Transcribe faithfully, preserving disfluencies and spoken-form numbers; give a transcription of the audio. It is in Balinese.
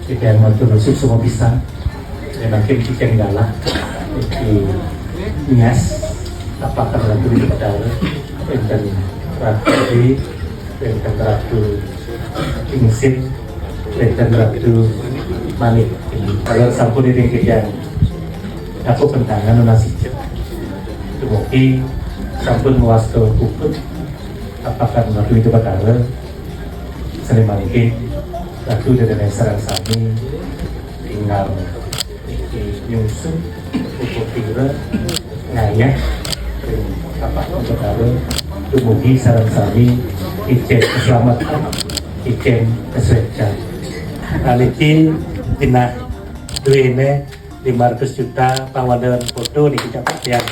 Titiang matur suksma pisan. Yen mangkin titiang galah niki nyias tapakan Ratu Bidadari, wénten Ratu Dwi, wénten Ratu Ningsih, wénten Ratu Manik. Kalau sampun iring titiang dapur pentangan nunas icen. Dumugi sampun ngwasta puput tapakan Ratu Bidadari. Sané mangkin Ratu Dédéné sareng sami tinggal niki nyusun puput pira ngayah ring tapak Bidadari. Dumugi sareng sami icen keselamatan, icen kesuécan. Nalika genah duwéné lima ratus juta pangwanten foto niki, Cak Tiang.